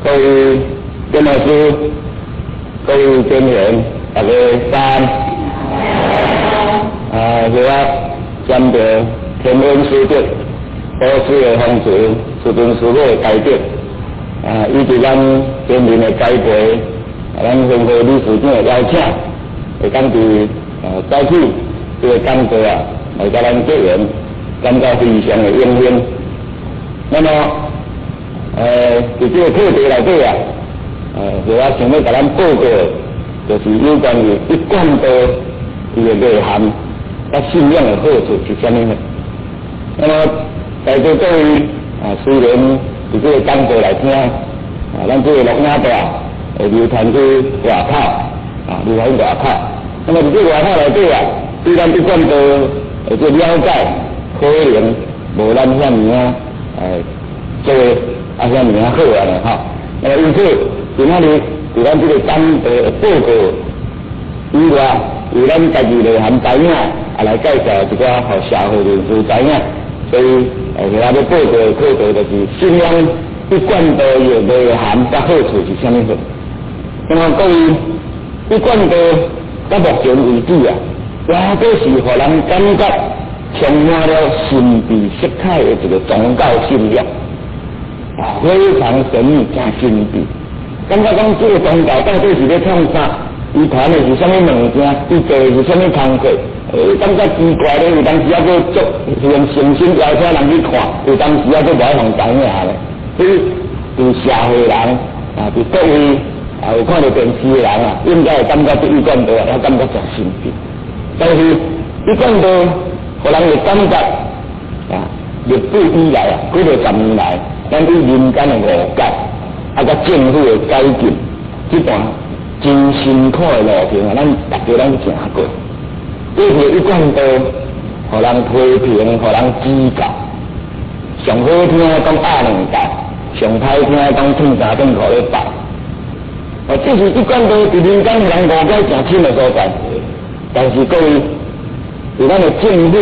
各位郑老师，各位专员，大家早安。啊，是我沾著天恩师德，导师的风垂，师尊师母的开德，啊，以及咱先人的栽培，啊，咱分会理事长的邀请，會當佇早起這个講座啊，來佮咱結緣，感覺非常的榮幸。那麼，佇這个課題內底啊，是我想欲共咱報告的，就是有關於一貫道伊的內涵，佮信仰的好處是啥物呢？那麼在座各位啊，雖然佇這个講座來聽，啊，咱這个錄影帶會流傳去外口，啊，流傳外口。那麼佇這个外口內底啊，對咱一貫道的這了解，可能無咱遐爾仔做的啊遐爾仔好啊咧吼。那麼因此，今仔日佇咱這个講座的報告以外，有咱家己內涵知影，啊來介紹一寡予社會人士知影。所以，今仔欲報告的課題就是信仰一貫道的內涵佮好處是啥物貨。那麼各位，一貫道到目前為止啊，也閣是予人感覺充滿了神秘色彩的一個宗教信仰，啊，非常神秘、誠神秘。感覺講這個宗教到底是咧創啥？伊傳的是啥物物件？伊做的是啥物工課？感覺奇怪咧，有當時猶閣足用誠心邀請人去看，有當時猶閣無愛予知影咧。所以，佇社會人啊，佇各位啊有看著電視的人啊，應該會感覺對一貫道啊，也感覺誠神秘。但是，一貫道予人的感覺啊，歷史以來啊，幾落十年來，咱對民間的誤解，啊，佮政府的改進，這段真辛苦的路程啊，咱大家攏行過。這個一貫道，予人批評，予人指教。上好聽講鴨兩教，上歹聽講褪衫褪褲咧拜。哦，這是一貫道佇民間予人誤解誠深的所在。但是各位，佇咱的政府，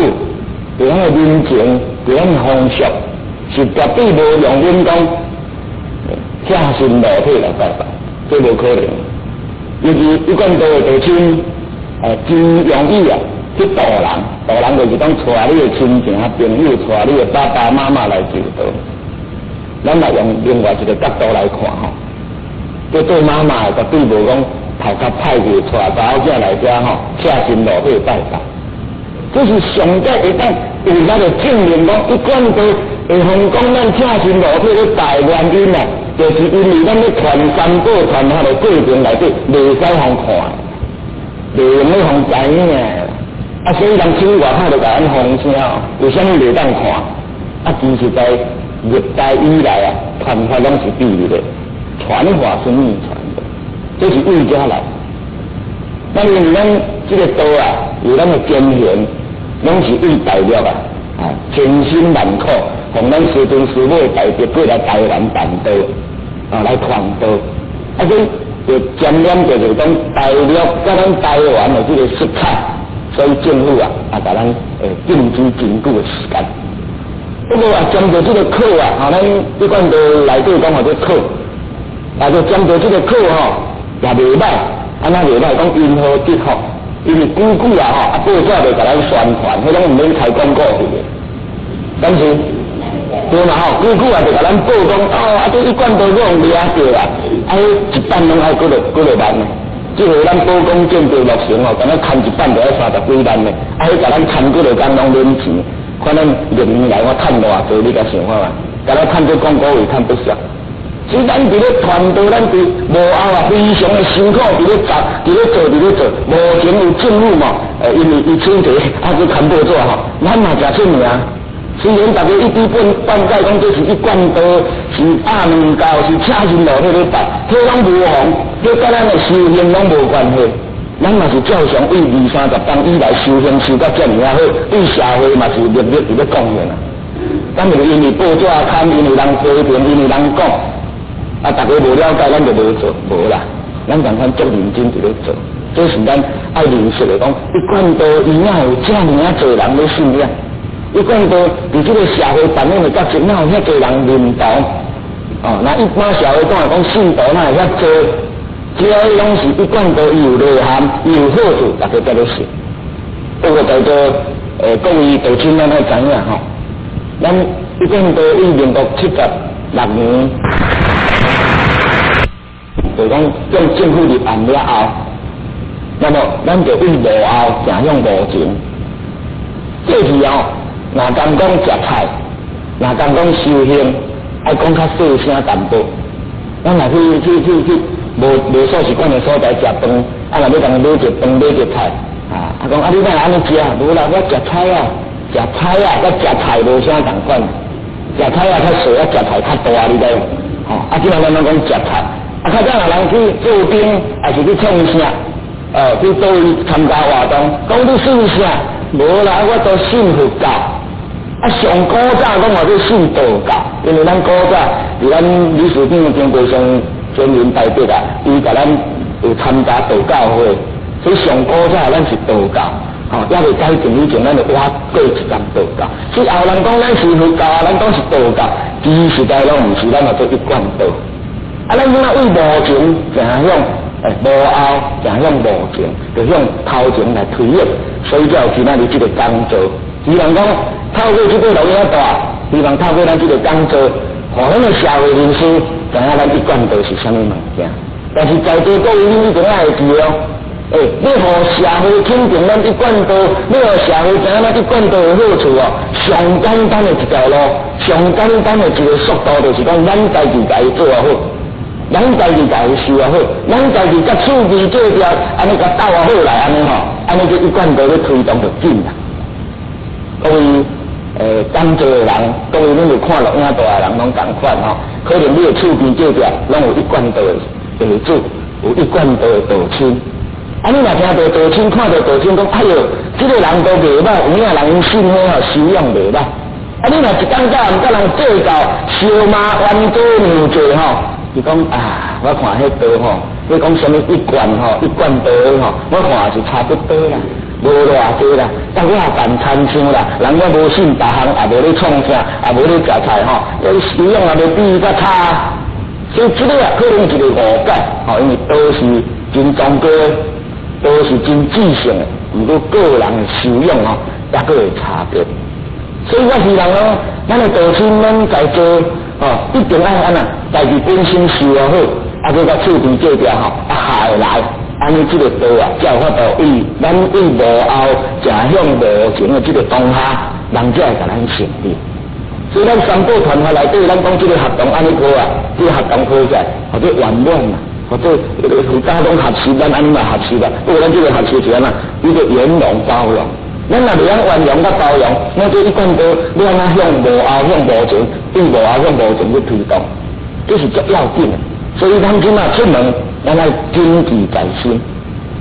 佇咱的民情，佇咱的風俗，是絕對無容忍講赤身露體來拜拜，這無可能。尤其一貫道的道親，真容易啊去導人，導人就是講帶你的親情朋友，帶你的爸爸媽媽來求道。咱來用另外一個角度來看吼，這做媽媽的絕對無講頭殼歹去帶查某囝來遮吼，赤身露體拜拜。這是上帝會當為咱來證明講，一貫道會予講咱赤身露體咧拜原因啊，就是因為咱咧傳三寶傳法的過程內底，袂使予看，袂用咧予知影。啊，所以人出去外口就共咱放聲哦，為啥物袂當看？啊，其實在歷代以來啊，傳法攏是秘密的，傳法是秘傳的，這是為遮來。咱因為咱這個道啊，有咱的先賢，攏是為大陸啊，啊，千辛萬苦，奉咱師尊師母的大德過來台灣辦道，啊，來傳道。啊，所以就沾染著就是講大陸佮咱台灣的這個色彩，所以政府啊，啊，共咱禁止真久的時間。不過啊，針對這個課啊，啊，咱一貫道內底講號做課，啊，就針對這個課吼，也袂歹。按怎袂歹？講因禍得福，因為久久啊吼，啊報紙就共咱宣傳，彼攏毋免開廣告去的。敢是？對嘛吼，久久啊就共咱報講，哦，啊這一貫道予人掠著啊，啊彼一版攏愛幾落幾落萬呢？這回咱寶光建築落成吼，敢若牽一版就愛三十幾萬呢，啊彼共咱牽幾落工攏免錢。看咱歷年來我趁偌濟，你敢想看覓？敢若趁這廣告費趁不少。所以咱佇咧傳道，咱佇幕後啊，非常的辛苦，佇咧做，佇咧做，佇咧做。目前有政府嘛，因為伊手提啊去牽報紙吼，咱嘛誠出名。雖然大家一知半解講這是一貫道，是鴨兩教，是赤身露體咧拜，彼攏無妨，彼佮咱的修行攏無關係。咱嘛是照常為二三十冬以來修行修甲遮爾仔好，對社會嘛是默默佇咧貢獻啊。咱就因為報紙刊，因為人批評，因為人講，啊，大家無了解，咱就無做，無啦。咱共款足認真佇咧做，這是咱愛認識的講，一貫道伊哪有遮爾仔濟人咧信仰？一貫道佇這個社會扮演的角色，哪有遐濟人認同？哦，那一般社會講來講，信徒哪會遐濟？這攏是一貫道伊有內涵，伊有好處，大家才咧信。不過在座各位道親，咱愛知影吼，咱一貫道於民國76年，就講將政府立案了後，那麼咱就對幕後走向幕前。過去哦，若敢講食菜，若敢講修行，愛講較細聲淡薄。咱若去去去去無無素食館的所在食飯，啊若欲共買一飯買一菜，啊啊講啊你哪會按呢食？無啦，我食菜啊，食菜啊，佮食菜無啥仝款。食菜仔較細，啊食菜較大，你知無？吼，啊這擺咱攏講食菜，啊較早若人去做兵，抑是去創啥？去佗位參加活動，講你信啥？無啦，我都信佛教。啊，上古早講話做信道教，因為咱古早佇咱理事長張國松先人代表啊，伊共咱有參加道教會，所以上古早咱是道教，吼，猶未改革以前，咱就活過一工道教。所以後人講咱是佛教啊，咱講是道教，其實在攏毋是，咱嘛做一貫道。啊，咱這擺對幕前走向，幕後走向幕前，就向頭前來推演，所以才有今仔日這個講座。希望講透過這個錄影帶，希望透過咱這個講座，予咱的社會人士知影咱一貫道是啥物物件。但是在座各位，恁一定愛會記哦。欸，欲予社會肯定咱一貫道，欲予社會知影咱一貫道的好處哦。上簡單的一條路，上簡單的一個速度，就是講咱家己共伊做好，咱家己共伊修好，咱家己佮厝邊隔壁按呢共鬥好來，按呢吼，按呢這一貫道咧推動就緊啦。各位講座的人，各位恁有看錄影帶的人攏仝款吼，可能你的厝邊隔壁攏有一貫道的弟子，有一貫道的道親。啊，你若聽著道親，看著道親，講哎喲，這個人都袂歹，有影人𪜶信彼吼修養袂歹。啊，你若一工到晚佮人計較，相罵冤家娘濟吼，伊講啊，我看彼道吼，你講啥物一貫吼，一貫道吼，我看是差不多啦，無偌濟啦，但我也辦親像啦，人我無信別項，也無咧創啥，也無咧食菜吼，修養也袂比伊較差。所以這個啊，可能一個誤解，吼，因為道是真崇高，道是真至聖的，毋過個人的修養吼，抑閣會差別。所以我希望講，咱的道親，咱在座吼，一定愛按怎，家己本身修好，啊，閣佮厝邊隔壁吼，啊合會來，按呢這個道啊，才有法度對咱對幕後走向幕前的這個當下，人才會共咱承認。所以咱三寶傳法內底，咱講這個學堂按呢好啊，這個學堂好起來，或者圓滿啊，或者佛家攏學習，咱按呢嘛學習啦。不過咱這個學習是按怎？一個圓融包容。咱若袂曉圓融佮包容，咱這一貫道欲按怎向幕後向幕前，對幕後向幕前去推動，這是足要緊的。所以咱這擺出門，咱愛謹記在心。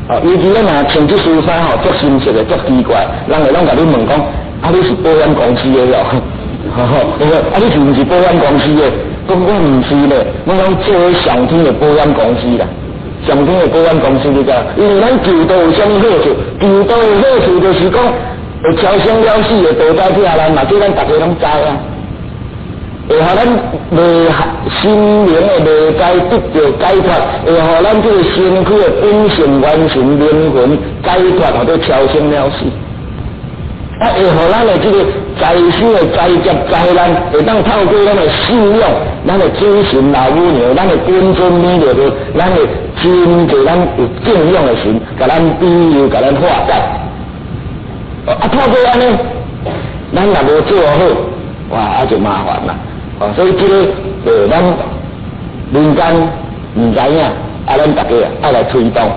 哦，尤其咱若穿這身衫吼，足深色的，足奇怪，人會攏共你問講：啊，你是保險公司的哦？吼吼，啊，你是毋是保險公司的？講我毋是咧，我講做上天的保險公司啦。上天的保險公司你知？因為咱求道有啥物好處？求道的好處就是講，會超生了死的道在疼咱嘛，這咱逐家攏知啊。會予咱內心靈的內在得著解脫，會予咱這個身軀的本性元神靈魂解脫，號做超生了死。啊，會予咱的這個財生的災劫災難，會當透過咱的信仰、咱的主神老母娘、咱的本尊彌勒佛、咱的真濟咱有敬仰的神，共咱庇佑，共咱化解。啊，透過按呢，咱若無做好，哇，啊就麻煩啦。哦，所以這個，咱民間毋知影，啊，咱大家啊愛來推動，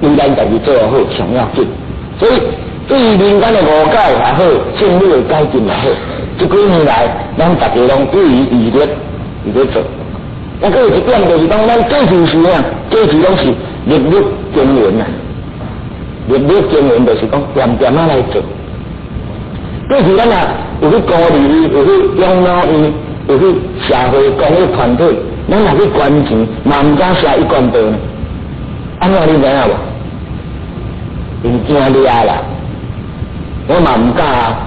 應該家己做好上要緊。所以對於民間的誤解也好，政府的改進也好，這幾年來，咱大家攏不遺餘力佇咧做。啊，閣有一點就是講，咱過去時啊，過去攏是日日耕耘啊，日日耕耘就是講恬恬仔來做。過去咱啊，有去鼓勵伊，有去養老院，有去社會公益團體，咱若去捐錢，嘛毋敢寫一貫道呢。按怎你知影無？𪜶驚掠啦，我嘛毋敢啊。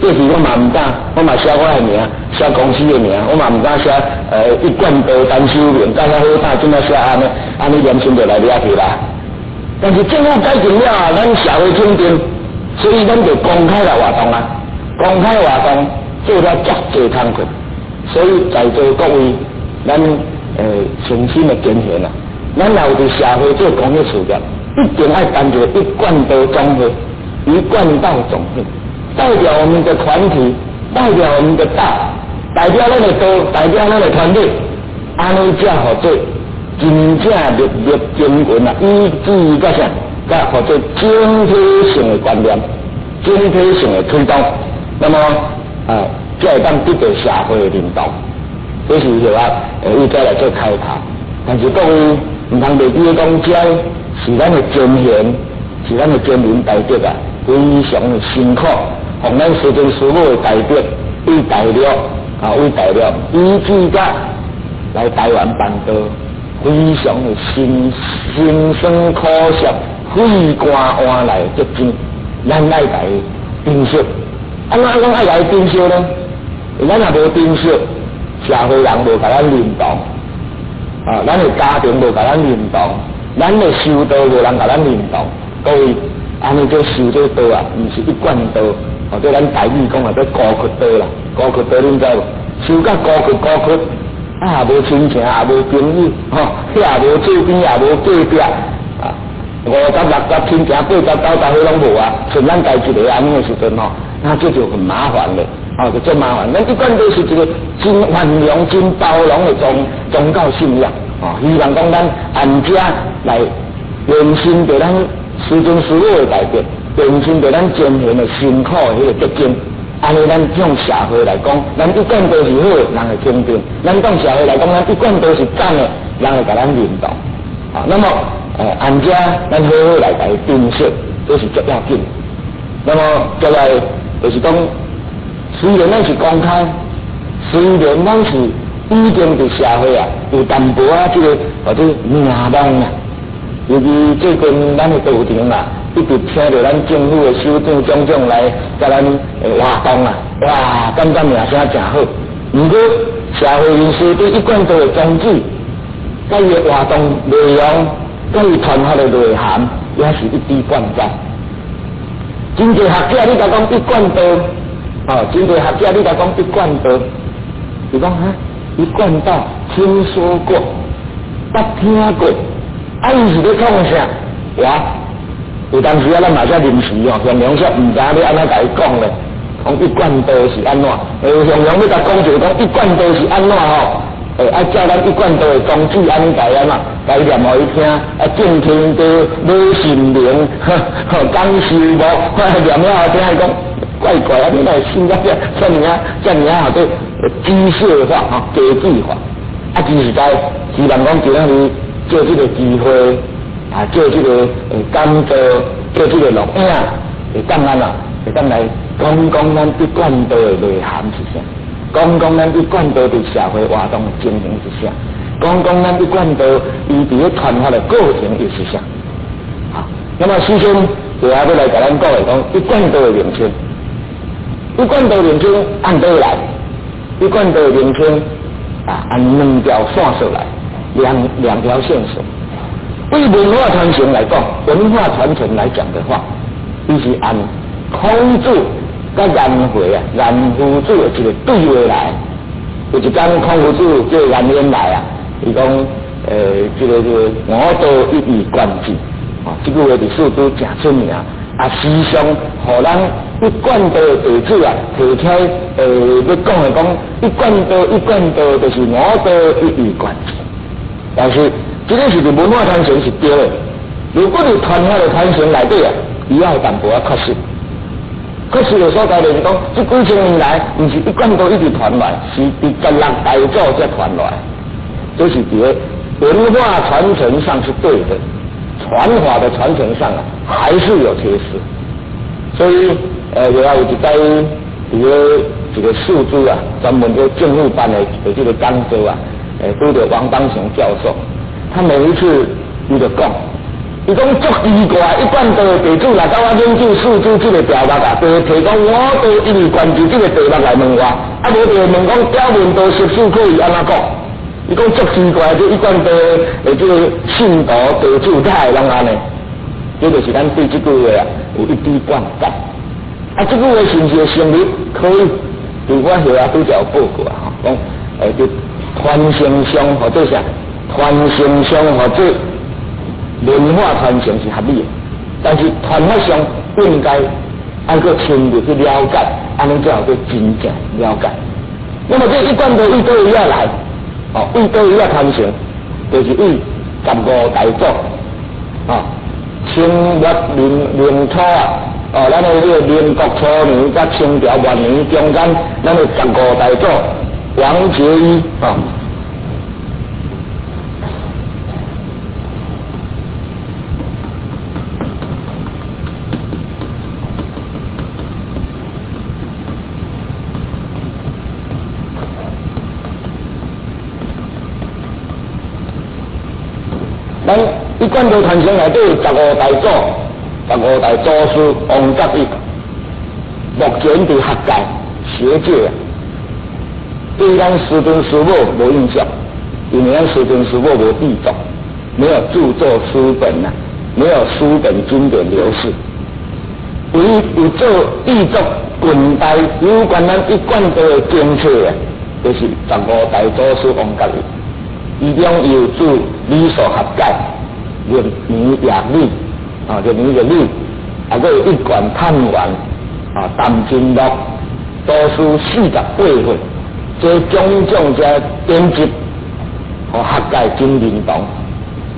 這時我嘛毋敢，我嘛寫我的名，寫公司的名，我嘛毋敢寫一貫道陳修明，甲遐好膽，怎啊寫按呢？按呢良心就來掠去啦。但是政府改進了後，咱社會肯定，所以咱就公開來活動啊，公開活動做了遮濟工課，所以在座各位，咱誠心的建議啦，咱若有佇社會做公益事業，一定愛辦一個一貫道總會，一貫道總會，代表我們的團體，代表我們的道，代表咱的道，代表咱的團隊，按呢才號做真正日日精進啊，以至甲啥，甲號做整體性的觀念，整體性的推動，那麼啊，才會當得到社會的認同。這是就話，伊再來做開頭。但是各位毋通袂記講，這是咱的前賢，是咱的先人大德啊，非常的辛苦，予咱師尊師母的大德，對大陸啊，對大陸，以至甲來台灣辦道，非常的辛辛酸苦澀，血汗換來的結晶，咱愛共伊珍惜。按怎講愛共伊珍惜呢？咱若無珍惜，社會人無共咱認同，啊，咱的家庭無共咱認同，咱的修道無人共咱認同。各位，按呢做修這道啊，毋是一貫道，或者咱台語講啊，叫孤窟道啦，孤窟道恁知無？修甲孤窟孤窟，啊，無親情，也無朋友，吼，遐也無厝邊，也無隔壁，啊，50、60親情，80、90，彼攏無啊，剩咱家一个按呢的時陣吼，那這就很麻煩了。哦，就足麻煩。咱一貫道是一個真寬容、真包容的宗教信仰。哦，希望講咱按這來延伸著咱師尊師母的大德，延伸著咱前賢的辛苦的彼个結晶。按呢，咱向社會來講，咱一貫道是好的，人會肯定；咱講社會來講，咱一貫道是讚的，人會共咱認同。啊，那麼，按這咱好好來共伊珍惜，這是足要緊。那麼，再來就是講，雖然咱是公開，雖然咱是已經佇社會啊有淡薄仔這个或者名望啊，尤其最近咱的道場啊，一直請著咱政府的首長種種來共咱活動啊，哇，感覺名聲誠好。毋過社會人士對一貫道的宗旨，佮伊的活動內容，佮伊傳發的內涵，也是一知半解。真濟學者你共講一貫道。哦，真濟學者你共講一貫道，伊講哈，一貫道聽說過，捌聽過，啊，伊是咧創啥？哇，有當時啊，咱嘛才臨時哦，形容說毋知影欲按怎共伊講咧，講一貫道是按怎？形容欲共講就講一貫道是按怎吼？愛照咱一貫道的宗旨按呢共伊按怎？共伊念予伊聽，啊，正天地，老神靈，吼，講修無，念了後聽伊講。怪怪啊！你來信甲這遮爾啊，遮爾啊，號做機械化吼，機器化。啊，其實在希望講今仔日借這个機會啊，借這个講座，借這个錄影，會當按怎？會當來講講咱一貫道的內涵是啥？講講咱一貫道佇社會活動的情形是啥？講講咱一貫道伊佇咧傳發的過程又是啥？好，那麼首先就要來共咱講的講一貫道的名稱。一貫道名稱按佗來？一貫道名稱啊，按兩條線索來，兩條線索。對文化傳承來講，文化傳承來講的話，伊是按孔子佮顏回啊，顏夫子的一個對話來。有一工孔夫子叫顏淵來啊，伊講，這個吾道一以貫之，啊，這句話佇四書誠出名。啊，時常予咱一貫道的弟子啊，提起來，欲講的講，一貫道，一貫道，就是吾道一以貫之。但是，這个是佇文化傳承是對的。如果佇傳法的傳承內底啊，伊也有淡薄仔缺失。缺失的所在就是講，這幾千年來，毋是一貫道一直傳來，是佇16大祖才傳來。這是佇个文化傳承上是對的。傳法的傳承上啊，還是有缺失，所以，有一擺，佇咧一個四主啊，專門做政府辦的這個講座啊，拄著王邦雄教授，他每一次伊就講，伊講足奇怪，一貫道的地主來到我研究四主這個條目啊，就會提講我都一直關注這個題目來問我，啊無就會問講表面道十四課伊按怎講？伊講足奇怪，這一貫道的這個信徒地主哪會攏按呢？這就是咱對這句話啊有一知半解。啊，這句話是毋是會成立？可以，佇我後啊拄則有報告啊，吼，講就傳承上或者啥，傳承上或者文化傳承是合理的，但是傳法上應該愛閣深入去了解，按呢才有閣真正了解。那麼這一貫道為佗位仔來，哦，為佗位仔傳承，就是為十五大祖，啊，清末民民初啊。哦，咱的這個民國初年佮清朝末年中間，咱的十五大祖王結一啊。咱一貫道傳承內底十五大祖。十五大祖師王覺一，目前佇學界、學界啊，對咱師尊師母無印象，因為咱師尊師母無著作，沒有著作書本啊，沒有書本經典流失。唯一有做著作近代有關咱一貫道的經冊啊，就是十五大祖師王覺一，伊中有著理數學解、入年夜理。啊，就年個理，啊，閣有一貫探源，啊，談經錄，祖師48歲，這種種這典籍，予學界真認同。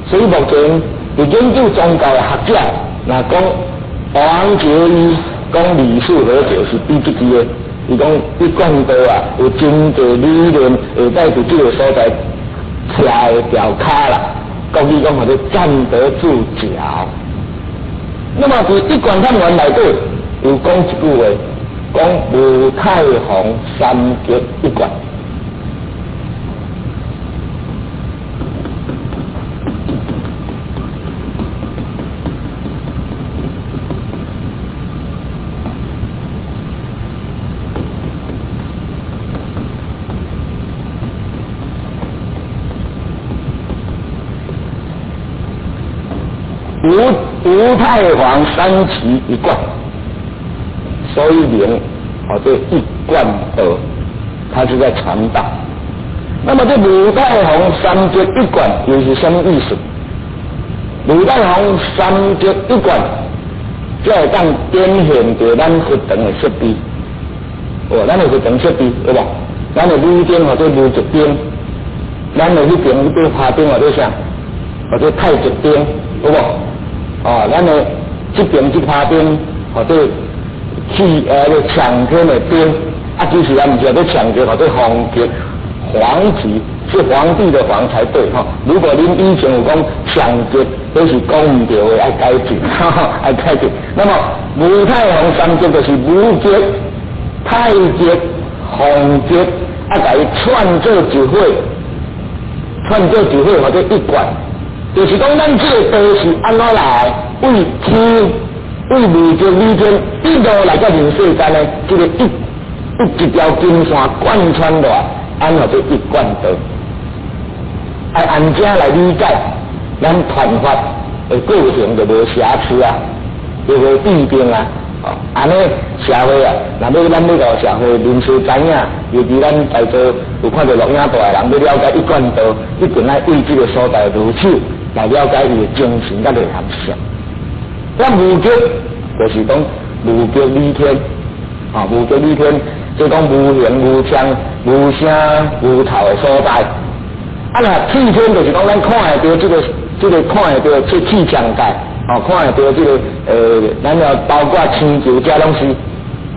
所以目前佇研究宗教的學者，若講王覺一講理數和解是比這句的，伊講一貫道啊，有真濟理論會使佇這個所在徛會牢跤啦，國語講號做站得住腳。那麼佇一貫探源內底有講一句話，講吳太皇三極一貫。吳太皇三期一貫，所以名號做一貫道，他是在傳道。那麼這吳太皇三節一貫又是什麼意思？吳太皇三節一貫，才會當展現著咱佛堂的設備。哦，咱的佛堂設備對無？咱的女燈或者無極燈，咱的彼邊彼下燈或者啥，或者太極燈，有無？哦，咱的這邊這拍燈，或者氣個搶天的燈，啊，其實也毋是叫做搶極，或者皇極，皇極是皇帝的皇才對吼。如果恁以前有講搶極，都是講毋對的，愛改進，愛改進。那麼吳太皇三極就是無極、太極、皇極，啊，共伊串做一伙，串做一伙，或者一貫。就是講，咱這個道是按怎來？為天、為未經、理經一路來到人世間呢？這個一條金線貫穿落來，按怎做一貫道？愛按這來理解，咱傳法的過程就無瑕疵啊，就無弊病啊。哦，按呢社會啊，若欲咱欲予社會人士知影，尤其咱在座有看著錄影帶的人，欲了解一貫道，一定愛對這個所在入手。來了解伊的精神佮內涵是啥。咱無極就是講無極理天，啊，無極理天，即講無形無相、無聲無頭的所在。啊，若氣天就是講咱看會著這個、這個看會著這氣象界，哦，看會著這個咱要包括星球這攏是。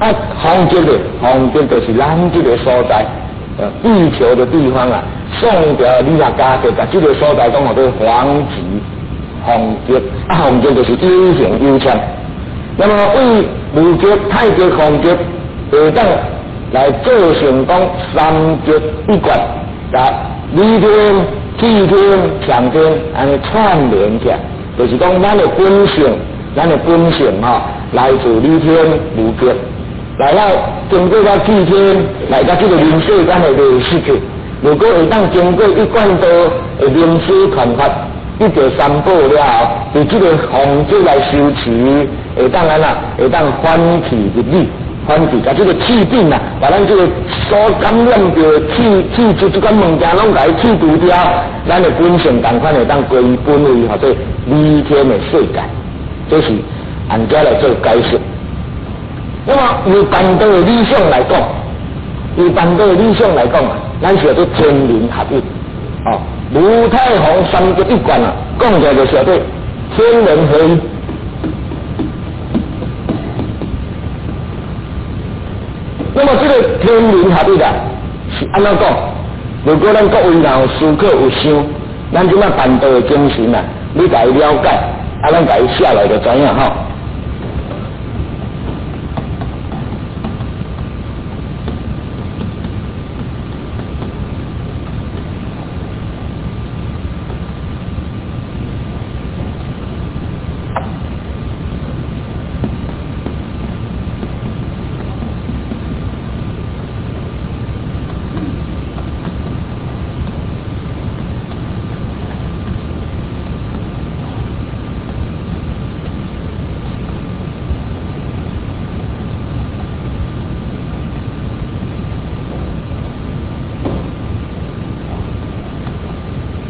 啊，方極的方極就是咱這個所在，地球的地方啊。宋朝理學家就共這個所在講號做皇極，皇極啊，皇極就是有形有相。那麼為無極、太極、皇極會當來做成講三極一貫，共理天、氣天、上天按呢串連起來，就是講咱的本性，咱的本性吼，來自理天無極，來到經過了氣天，來到這個人世間的迷失去。如果會當經過一貫道的靈師傳法，得到三寶了後，佇這個方式來修持，會當按怎？會當反氣入理，反氣，共這個氣病啊，把咱這個所感染著的氣氣質這款物件攏共伊去除掉，咱的本性仝款會當歸本位，號做理天的世界。這是按這來做解釋。那麼由辦道的理想來講，由辦道的理想來講啊，咱是叫做天人合一，哦，無太皇三極一貫啊，講起來就是叫做天人合一。那麼這個天人合一啊，是按怎講？如果咱各位若有思考有想，咱這擺辦道的精神啊，你共伊了解，啊，咱共伊寫來就知影吼。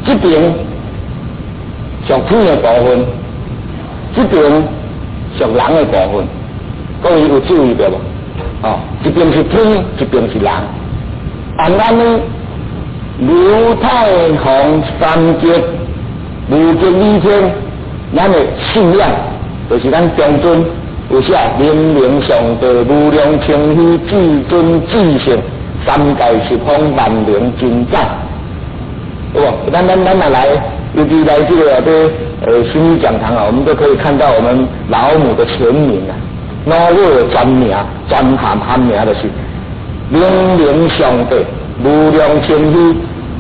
這邊屬天的部分，這邊屬人的部分，各位有注意著無？哦，一邊是天，一邊是人。按按呢，劉太皇三極無極理天，咱的信仰就是咱中尊有寫明明上帝無量清虛至尊至聖三界十方萬靈真長。對無？咱咱咱若來，尤其來這個啊，這心理講堂啊，我們都可以看到我們老母的全名啊，老母的全名、全含含名就是明明上帝無量清虛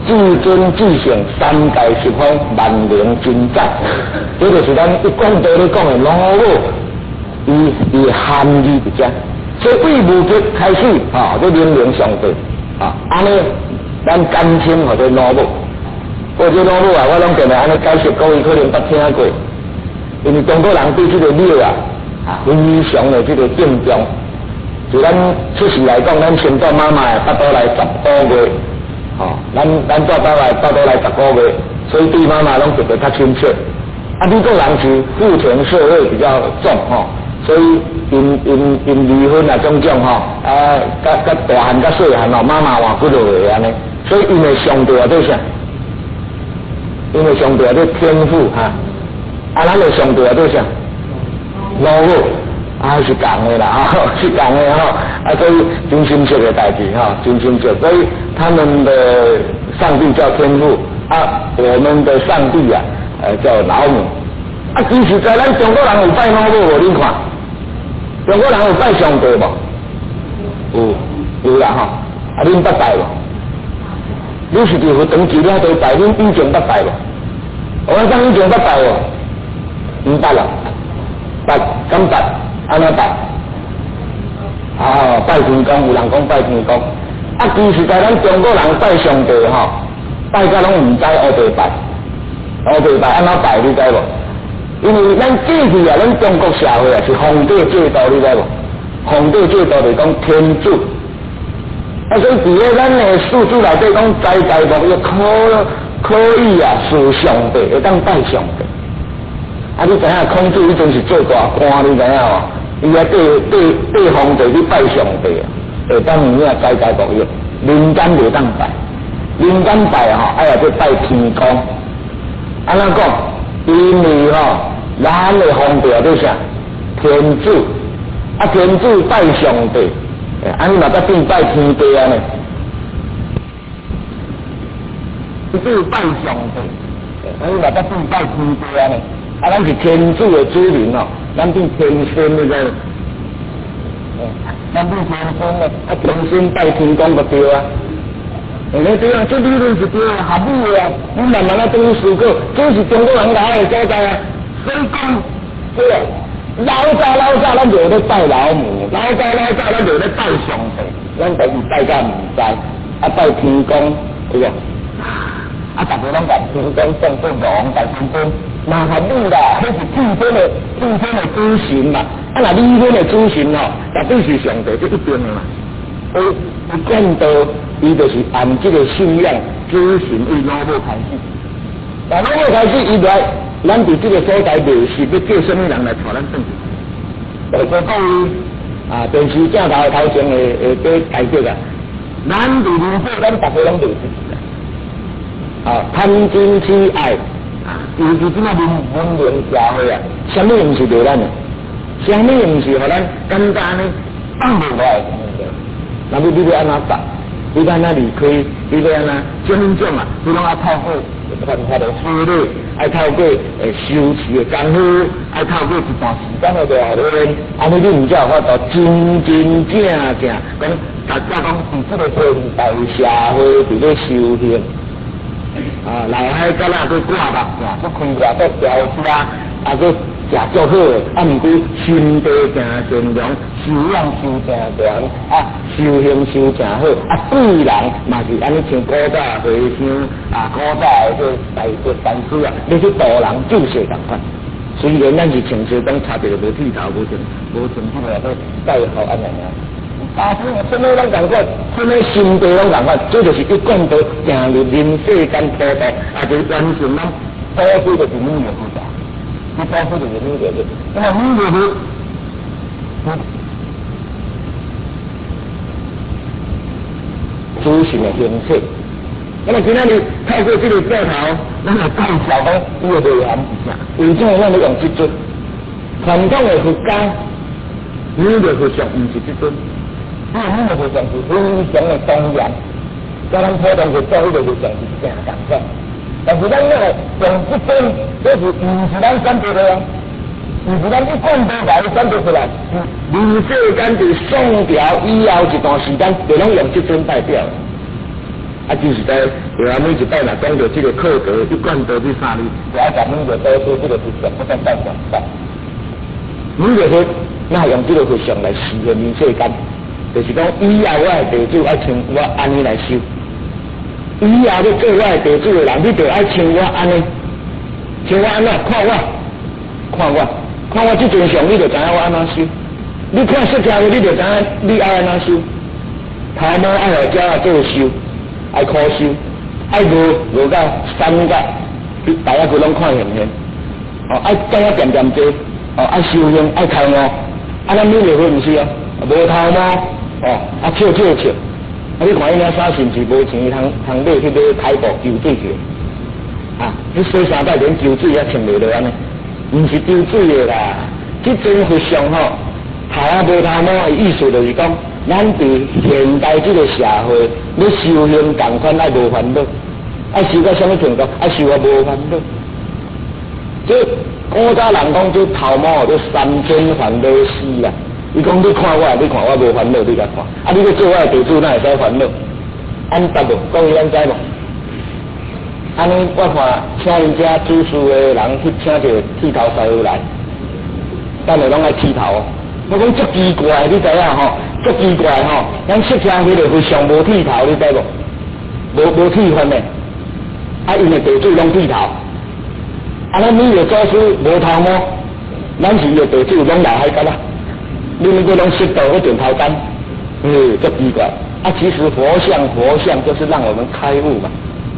至尊至聖三界十方萬靈真長，這就是咱一貫道咧講的老母，伊伊含義佇遮，所以對無極開始，吼，這明明上帝，啊，按呢，咱簡稱號做老母。過這老母啊，我攏定定按呢解釋，各位可能捌聽過，因為中國人對這個廟啊，啊非常的這個敬重。就咱出世來講，咱先蹛媽媽的腹肚內10個月，吼，咱咱蹛肚內腹肚內10個月，所以對媽媽攏特別較親切。啊，美國人是父權社會比較重吼，所以𪜶𪜶𪜶離婚啊種種吼，啊，佮佮大漢佮細漢吼，媽媽換幾落個按呢，所以𪜶的上帝啊做啥？因為上帝啊做天父哈，啊，咱的上帝啊做啥？老母啊是仝的啦，吼是仝的吼，啊所以真親切的代誌吼，真親切。所以他們的上帝叫天父，啊，我們的上帝啊，叫老母。啊，其實在咱中國人有拜老母無？恁看，中國人有拜上帝無？有，有啦吼。啊，恁捌拜無？你是佇佛堂寺了都拜，恁以前捌拜無？我講以前捌拜無？毋捌啦，捌，敢捌？按怎拜？啊，拜天公，有人講拜天公。啊，其實在咱中國人拜上帝吼，拜甲攏毋知烏白拜，烏白拜按怎拜你知無？因為咱過去啊，咱中國社會啊是皇帝制度，你知無？皇帝制度就是講天子。啊，所以佇咧咱的四書內底講，在在莫欲可可以啊，事上帝會當拜上帝。啊，你知影孔子彼陣是做大官，你知影無？伊啊對對對皇帝去拜上帝啊，會當有影在在莫欲，民間袂當拜，民間拜吼，愛來去拜天公。按怎講？因為吼，咱的皇帝啊做啥？天子，啊天子拜上帝。啊！你嘛才變拜天地按呢？天子拜上帝，啊！你嘛才變拜天地按呢？啊！咱是天主的子民哦，咱變天仙，你知無？咱對天孫的，啊天孫拜天公就對啊。你這樣這理論是對的，合理的啊。你慢慢仔轉去思考，這是中國人來的所在啊。所以講，對啊，老早老早咱就咧拜老母，老早老早咱就咧拜上帝，咱家己拜甲毋知，啊拜天公，對無？啊，逐家攏共天公當做王大天君，嘛合理啦，彼是替天的主神嘛。啊，若理論的主神吼，絕對是上帝，這一定的嘛。伊講道，伊就是按這個信仰主神對老母開始。但老母開始，伊來，咱佇這個所在袂熟，欲叫啥物人來帶咱轉去？大家講啊，電視鏡頭頭前會會解釋啊。咱佇人世，咱逐家攏袂識啊，貪嗔癡愛啊，尤其這馬文明社會啊，啥物毋是袂咱的，啥物毋是予咱簡單呢放袂落來。那你欲按怎答？你欲按怎離開？你欲按怎種種啊？你攏愛透過傳法的修理，愛透過修持的功夫，愛透過一段時間的磨練，按呢你毋才有法度真真正正講，大家講佇這個現代社會佇咧修行。啊，內海角仔閣掛目鏡，閣開架閣調車，啊，閣食足好的，啊，毋過心地誠善良，修養修誠懸，啊，修行修誠好，啊，對人嘛是按呢像古早和尚啊，古早的這大德大師啊，欲去度人救世仝款。雖然咱是穿西裝，插一個無剃頭，無穿彼個去戴帽按呢爾。啊，啥物攏仝款，啥物心地攏仝款，這就是一貫道行入人世間普渡，啊，就是完成咱祖師就是彌勒菩薩，這祖師就是彌勒佛，那麼彌勒佛，主神的形式。那麼今仔日透過這個鏡頭，咱來介紹講伊的內涵是啥？為什麼咱欲用這尊？傳統的佛家，彌勒佛像毋是這尊。這個彌勒佛像是非常的莊嚴，佮咱普通佛祖彼个佛像是誠仝款。但是咱欲用這尊，這是毋是咱選擇的啊？毋是咱一貫道來選擇出來，是人世間佇宋朝以後一段時間，就攏用這尊代表。啊，就是在後每一擺若講著這個課題，一貫道這三字，就愛共彌勒祖師這個佛像，不斷拜拜。彌勒佛，那用這個佛像來示現人世間。就是講，以後我的弟子愛像我按呢來修。以後欲做我的弟子的人，你就愛像我按呢，像我按怎看我，看我，看我這尊像，你就知影我按怎修。你看釋迦牟尼，你就知影你愛按怎修。頭毛愛予鳥仔做修，愛苦修，愛餓餓到三角，大家佢攏看現現。哦，愛講啊恬恬坐，哦，愛修行，愛開悟。啊，咱彌勒佛毋是哦，無頭毛。哦，啊笑笑笑，啊你看伊領衫是毋是無錢通通買去買開布抽水去？啊，你洗衫擺連抽水也穿袂落按呢？毋是抽水的啦，這尊佛像吼，頭仔無頭毛的意思就是講，咱佇現代這個社會，欲修行仝款愛無煩惱，愛修到啥物程度？愛修到無煩惱。這古早人講這頭毛叫三千煩惱絲啦。伊講你看我，你看我無煩惱，你共看。啊，你欲做我的弟子，哪會使煩惱？按答無？講伊按知無？按呢，我看請𪜶遮主事的人去請一個剃頭師傅來，等下攏愛剃頭。我講足奇怪，你知影吼？足奇怪吼！咱釋迦牟尼佛上無剃頭，你知無？無剃髮的，啊，𪜶的弟子攏剃頭。啊，咱彌勒祖師無頭毛，咱是伊的弟子攏留海角啊。你們閣攏識到閣剪頭髮，嗯，足奇怪。啊，其實佛像佛像就是讓我們開悟嘛，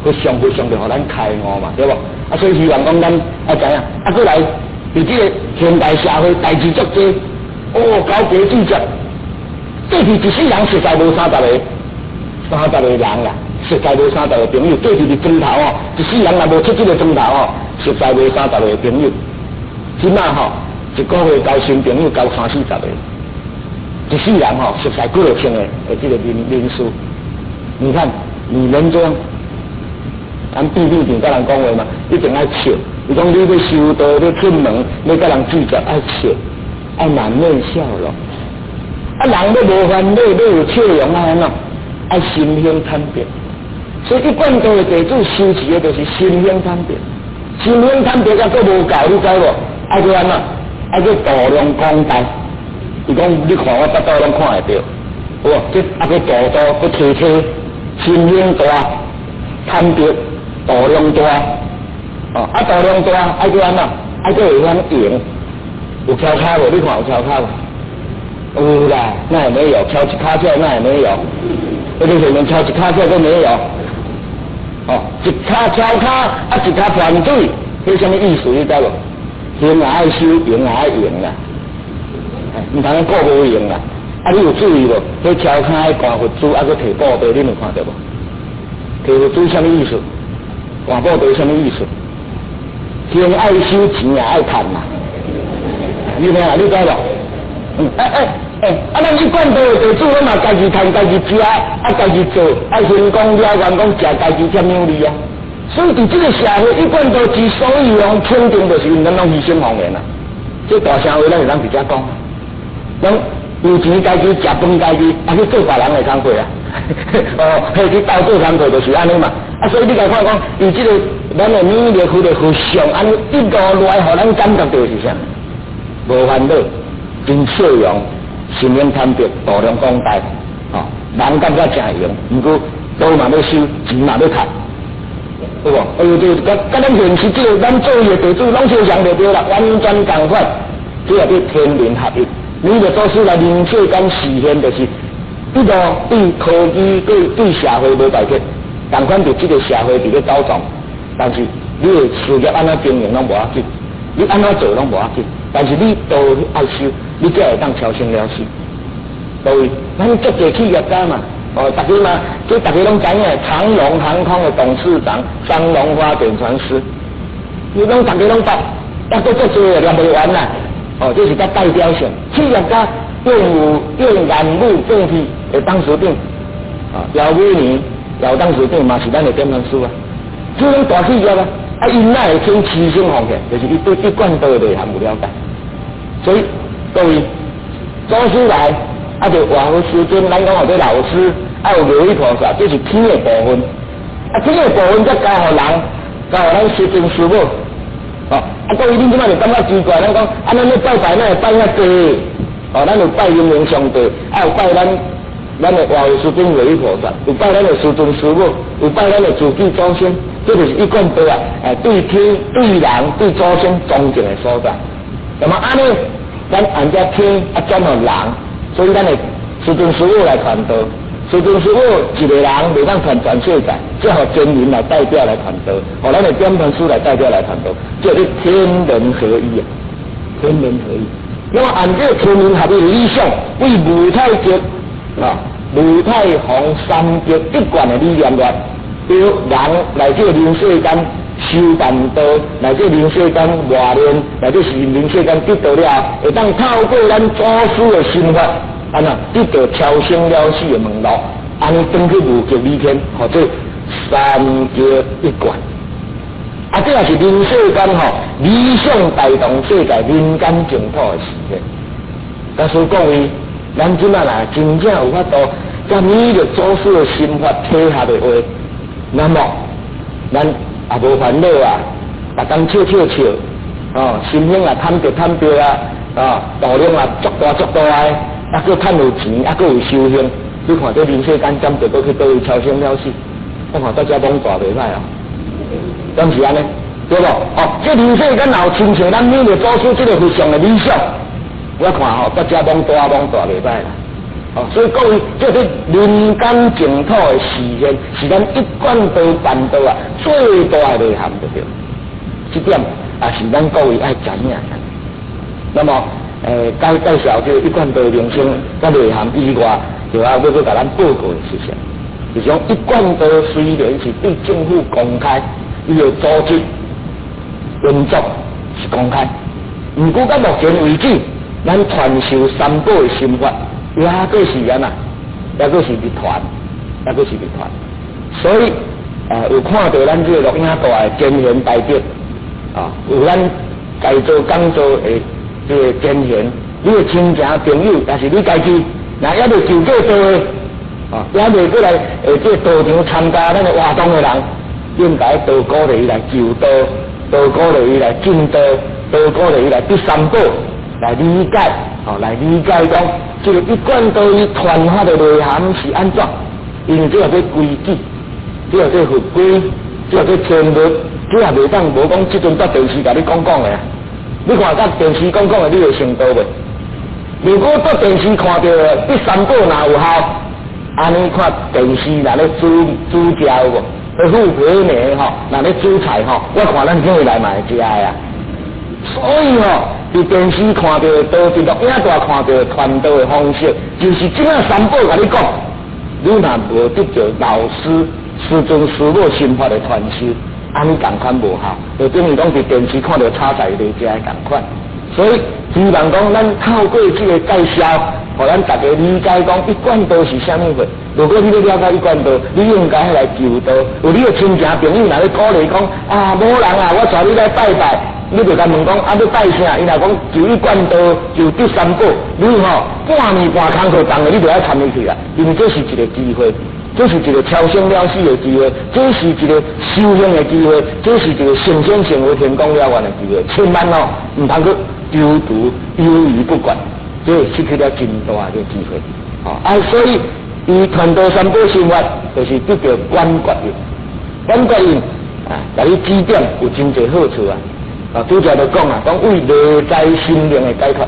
佛像佛像就予咱開悟嘛，對無？啊，所以希望講咱愛知影，啊，閣來佇這個現代社會代誌足濟，哦，交雞煮食，過去一世人實在無三十个，30個人啦，實在無三十個朋友。過去佇磚頭哦，一世人若無出這个磚頭哦，實在無三十個朋友。這馬吼，一個月交新朋友交三四十個，一世人吼熟似幾落千个的這個人數。你看，你們這樣，咱秘密定佮人講話嘛，一定愛笑。伊講你欲修道，欲出門，欲佮人聚集，愛笑，愛滿面笑容。啊，人欲無煩惱，欲有笑容啊，按怎？愛心胸坦白。所以一貫道的弟子修持的就是心胸坦白。心胸坦白猶閣無夠，你知無？愛閣按怎？愛閣度量廣大。伊講你看我腹肚攏看會著，有無？這啊閣度度閣提提，心胸大，坦白，度量大。哦，啊度量大，愛閣按怎？愛閣會曉用。有蹺跤無？你看有蹺跤無？有啦，那也沒有，蹺一跤腳那也沒有，那個前面蹺一跤腳都沒有。哦，一跤蹺跤，啊一跤噴水，彼啥物意思？你知無？行也愛修，用也愛用啦，毋通顧無用啦。啊，你有注意無？彼蹺跤的觀佛珠，啊，閣提布袋，你有看著無？提佛珠啥物意思？觀布袋啥物意思？行愛修，錢也愛趁啦。你聽啊，你知無？嗯，哎哎哎，啊，咱一貫道的地主，攏嘛家己趁，家己食，啊，家己做，啊，成功了願講食家己才滿意啊。所以佇這個社會，一貫道之所以用肯定，就是因為咱攏犧牲奉獻啊。這大聲話，咱會當直接講，攏有錢家己食飯，家己啊去做別人的工課啊。哦，彼去鬥做工課就是按呢嘛。啊，所以你共看講，伊這個咱的彌勒佛的佛像，按呢一路來，予咱感覺著是啥？無煩惱，真笑容，心胸坦白，度量廣大，哦，人感覺誠閒，毋過道嘛欲修，錢嘛欲趁，對無？哎喲，對，佮佮咱現實這個，咱做伊的地主攏相像就對啦，完全仝款，這也叫天人合一。彌勒祖師來人世間示現，就是一路對科技、對對社會無排斥，仝款佇這個社會佇咧走動，但是你的事業按怎經營攏無要緊，你按怎做攏無要緊，但是你都愛修，你才會當超生了死。各位，咱足濟企業家嘛，哦，逐家嘛，這逐家攏知影，長榮航空的董事長張榮發點傳師，你攏逐家攏捌，抑閣足濟念袂完啦。哦，這是較代表性，企業家變有變顏武變去的董事長，啊，姚美玲姚董事長嘛是咱的點傳師啊。這種大企業啊，啊，𪜶哪會肯犧牲奉獻？就是伊對一貫道的內涵有了解。所以各位祖師來，啊，就活佛師尊，咱講號做老師，啊，有如意菩薩，這是天的部分。啊，天的部分才交予人，交予咱師尊師母。哦，啊，各位恁這擺就感覺奇怪，咱講，啊，咱咧拜拜，咱會拜遐濟，哦，咱有拜陰陽上帝，啊，有拜咱的活佛師尊如意菩薩，有拜咱的師尊師母，有拜咱的自己祖先，這就是一貫道啊！哎，對天、對人、對祖先尊敬的所在。那麼按呢，咱按照天啊轉予人，所以咱的師尊師母來傳道。師尊師母一個人袂當傳全世界，只予真人來代表來傳道，予咱的點傳師來代表來傳道，這是天人合一啊！天人合一。那麼按這個天人合一的理想，為無太極啊、無太洪三極一貫的理念來，對人來這個人世間修辦道，來這個人世間磨練，來這是人世間得道了後，會當透過咱祖師的心法，按怎得到超生了死的門路，按呢轉去無極理天，號做三極一貫。啊，這也是人世間吼理想帶動世界人間淨土的事件。但是各位，咱這擺若真正有法度，佮彌勒祖師的心法契合的話，那麼咱也無煩惱啊，逐工笑笑笑，哦，心胸也坦白坦白啊，啊，度量也足大足大的，啊，閣趁有錢，啊，閣有修行，你看這人世間敢著閣去佗位超生了死？我看大家罔大袂歹哦，敢是按呢？對無？哦，這人世間若有親像咱彌勒祖師這個佛像的理想，我看吼，大家罔大罔大袂歹啦。哦，所以各位，這是人間淨土的實現，是咱一貫道辦道啊最大的內涵，對對？這點也是咱各位愛知影的。那麼，介介紹這個一貫道名稱佮內涵以外，就還欲閣共咱報告的事情，就是講一貫道雖然是對政府公開，伊的組織運作是公開，毋過到目前為止，咱傳授三寶的心法，猶閣是按怎？猶閣是秘傳，猶閣是秘傳。所以，有看著咱這個錄影帶的真賢大德，啊，有咱在座講座的這個真賢，你的親情朋友，抑是你家己，若猶未求過道的，哦，猶未過來這個道場參加咱的活動的人，應該多鼓勵伊來求道，多鼓勵伊來進道，多鼓勵伊來得三寶，來理解，哦，來理解講，這個一貫道伊傳法的內涵是按怎？因為這叫做規矩，這叫做佛規，這叫做天律，這也袂當無講這陣蹛電視共你講講的啊！你看佮電視講講的，你會成道袂？如果蹛電視看著得三寶若有效，按呢看電視若咧煮煮食有無？彼富婆呢吼，若咧煮菜吼，我看咱伙來嘛會食的啊！所以吼，佇電視看著的，佇錄影帶看著傳道的方式，就是這馬三寶共你講，你若無得著老師師尊師母心法的傳授，按呢仝款無效，就等於講佇電視看著炒菜袂食的仝款。所以希望講咱透過這個介紹，予咱大家理解講一貫道是啥物貨。如果你欲了解一貫道，你應該來求道。有你的親情朋友若咧鼓勵講啊，某人啊，我帶你來拜拜，你就共問講啊，欲拜啥？伊若講求一貫道，求得三寶，你吼半暝半空課重的，你就愛參伊去啊，因為這是一個機會，這是一個超生了死的機會，這是一個修行的機會，這是一個成仙成佛天公了願的機會，千萬哦，毋通閣丟丟猶豫不決，這失去了真大的機會。啊，所以伊傳道三寶心法，就是得著觀覺印，觀覺印啊，共你指點有真濟好處啊！啊，拄才就講啊，講為內在心靈的解脫。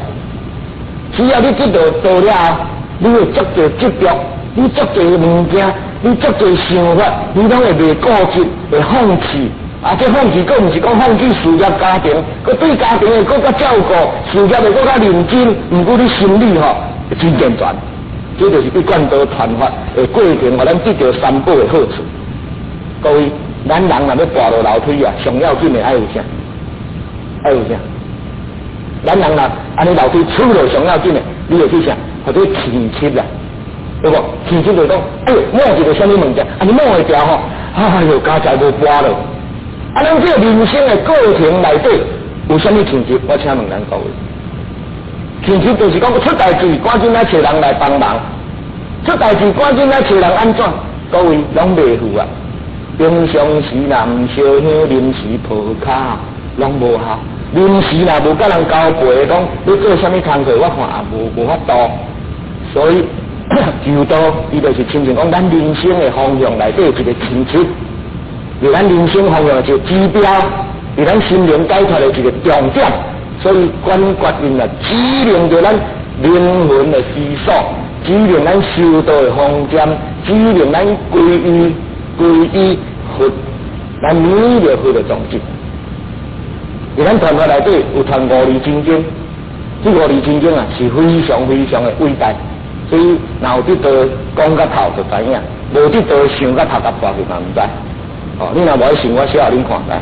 只要你得著道了後，你會足濟執著，你足濟物件，你足濟想法，你攏會袂固執，會放棄。啊，這放棄閣毋是講放棄事業家庭，閣對家庭會閣較照顧，事業會閣較認真。毋過你心理吼真健全，這就是一貫道傳法的過程，予咱得著三寶的好處。各位，咱人若欲跋落樓梯啊，上要緊的愛有啥？愛有啥？咱人若按呢樓梯出落上要緊的，你會去啥？或者氣急啦，對無？氣急就講，哎喲，摸一个啥物物件，按呢摸會牢吼，哎喲，佳哉無跋落。啊，咱這個人生的過程內底有啥物氣急？我請問咱各位，氣急就是講出代誌，趕緊來揣人來幫忙；出代誌，趕緊來揣人按怎？各位攏袂赴啊！平常時若毋燒香，臨時抱跤，攏無效。臨時若無佮人交陪，講欲做啥物工課，我看也無法度。所以求道，伊就是親像講咱人生的方向內底一個氣急，是咱人生方向的一個指標，是咱心靈解脫的一個重點。所以觀覺印啊，指明著咱靈魂的歸宿，指明咱修道的方針，指明咱歸依歸依佛，咱彌勒佛的宗旨。佇咱傳法內底有傳五字真經，這五字真經啊是非常非常的偉大，所以若有得道講甲透就知影，無得道想甲頭殼破去嘛毋知。哦，你若無愛信，我寫予恁看來。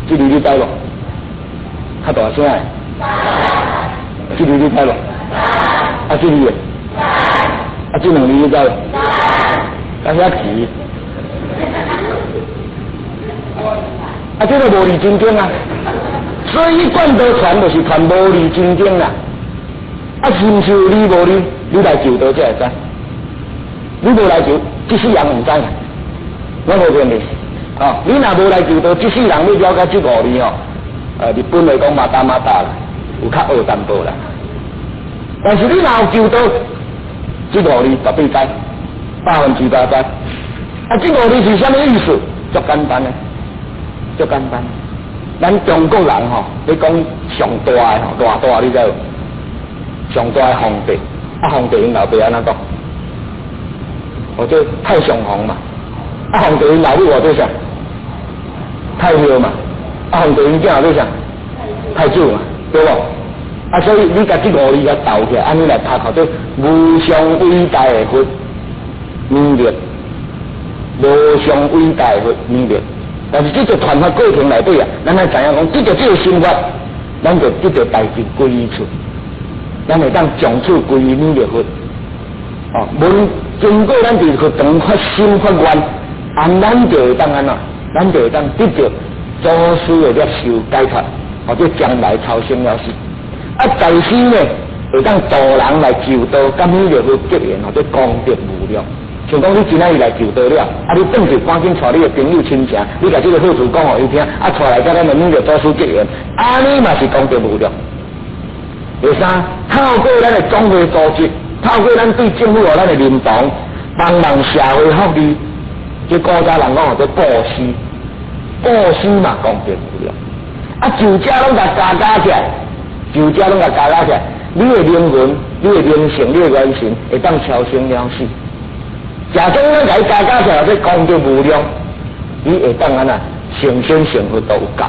這字你知無？較大聲的。這字你知無？啊，這字咧？啊，這兩字你知無？啊，遐齊。啊，這个無字真經啊，所以一貫道傳就是傳無字真經啦。啊，是毋是有字無字？你來求道才會知。你無來求，這世人毋知。我無騙你，哦，你若無來求道，這世人欲了解這五字哦，日本話講まだまだ啦，有較學淡薄啦。但是你若有求道，這五字絕對知，100%知。啊，這五字是啥物意思？足簡單的，足簡單。咱中國人吼，咧講上大的吼，偌大你知無？上大的皇帝，啊，皇帝𪜶老爸按怎講？號做太上皇嘛。啊，皇帝𪜶老母號做啥？太后嘛。啊，皇帝𪜶囝號做啥？太子嘛，對無？啊，所以你共這五字共鬥起來，按呢來讀，號做無上偉大的佛彌勒，無上偉大的佛彌勒。但是這個傳法過程內底啊，咱愛知影講，得著這個心法，咱就得著代誌歸處，咱會當從此歸依彌勒佛。哦，無經過咱佇佛堂發心發願，按咱就會當按怎？咱就會當得著祖師的業受解脫，或者將來超生了死。啊，在世呢，會當度人來求道，佮彌勒佛結緣，或者功德無量。像講你今仔日來求道了，啊，你轉去趕緊帶你的朋友親情，你共這个好處講予伊聽，啊，帶來佮咱的彌勒祖師結緣，按呢嘛是功德無量。第三，透過咱的總會組織，透過咱對政府予咱的認同，幫忙社會福利，這古早人講號做布施，布施嘛功德無量。啊，就這攏共加加起來，就這攏共加加起來，你的靈魂、你的靈性、你的元神會當超生了死。假裝咱共伊加加起來，這功德無量，你會當按怎成仙成佛都有夠。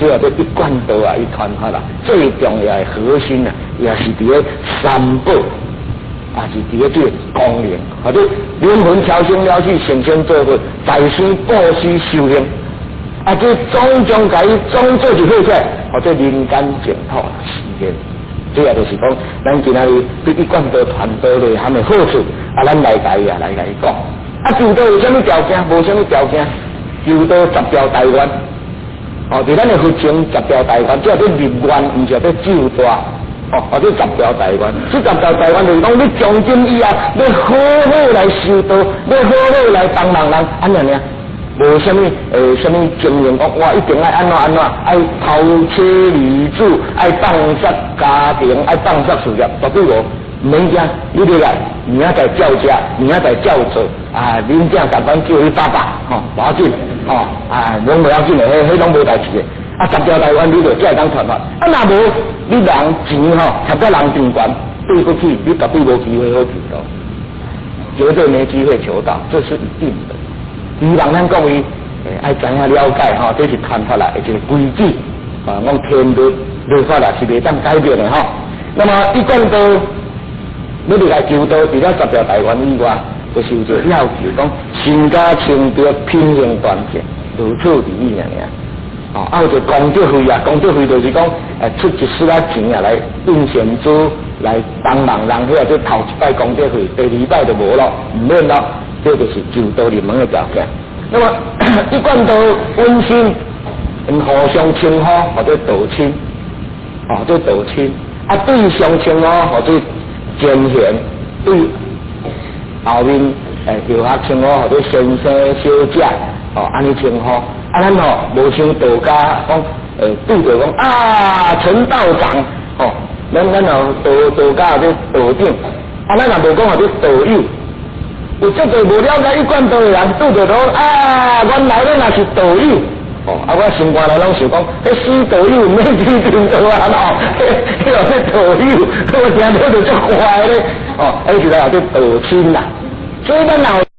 這個一貫道啊，伊傳法啦，最重要的核心啊，也是佇咧三寶，也是佇咧這個功能，或者靈魂超生了死，成仙做佛，在世布施修行，啊，這種種共伊總做一伙起來，或者人間淨土實現。這個就是講，咱今仔日對一貫道傳道內涵的好處，啊，咱來共伊啊，來共伊講。啊，求道有啥物條件？無啥物條件，求道十條大願。哦，佇咱的佛經十條大願，這叫入願，毋是叫咒大。哦，或者十條大願，這十條大願就是講，你從今以後，欲好好來修道，欲好好來幫忙人，按呢爾。無啥物啥物經驗，講我一定愛按怎按怎，愛拋妻離子，愛放捨家庭，愛放捨事業，絕對無，毋免驚，你入來，明仔載照食，明仔載照做，啊，恁囝共款叫你爸爸，吼，無要緊，吼，啊，攏無要緊的，彼彼攏無代誌的。啊，十條大願你就才會當傳法，啊，若無你人錢吼，插甲人貧窮，對不起，你絕對無機會好求道，絕對沒機會求道，這是一定的。希望咱各位愛知影了解吼，這是傳法來的一個規矩啊，講天律律法啦是袂當改變的吼。那麼一貫道欲入來求道，除了十條大願以外，就是有一個要求，講身家清白、品行端正，如此而已爾爾。哦，啊有一個功德費啊，功德費就是講，出一絲仔錢啊來印善資來幫忙人，彼個頭一擺功德費，第二擺就無咯，毋免咯，這就是求道入門的條件。那麼一貫道溫馨，互相稱呼號做道親，號做道親。啊，對上稱呼號做前賢，對後面後學稱呼號做先生、小姐，哦，按呢稱呼。啊，咱吼無像道家講，對著講啊，陳道長，吼，咱吼道家號做道長，啊，咱也無講號做道友。有足濟無了解一貫道的人，拄著講啊，原來你若是道友，哦，啊，我心肝內攏想講，彼死道友毋免去聽道啊，吼，彼個是道友，我聽著就足壞咧，哦，彼是來號做道親啦。所以咱若有。